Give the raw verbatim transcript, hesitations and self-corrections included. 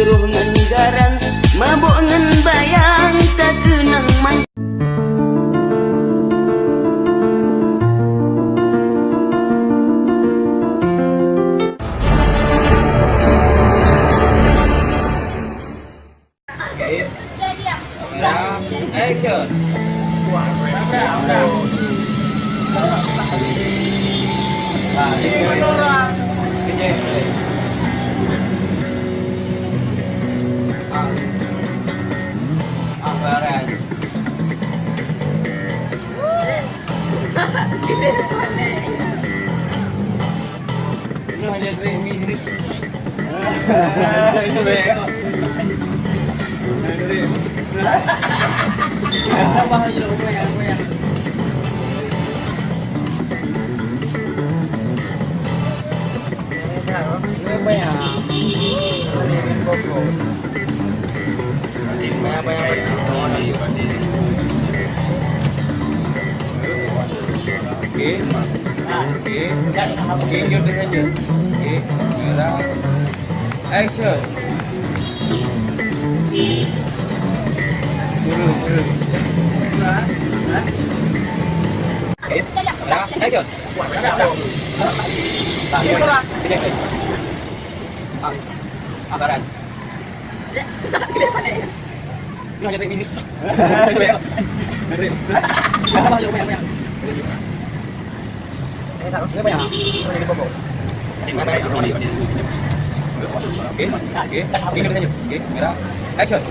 Roh ngon garang, mabök ngon bayang, ka keunong man. Action. Okey. Okey. Okey, lanjut, lanjut. Okey, kamera. Action. Turun, turun. Okey, kamera. Action. Ah, ah, barang. Okey, okey. Okey, kamera. Action.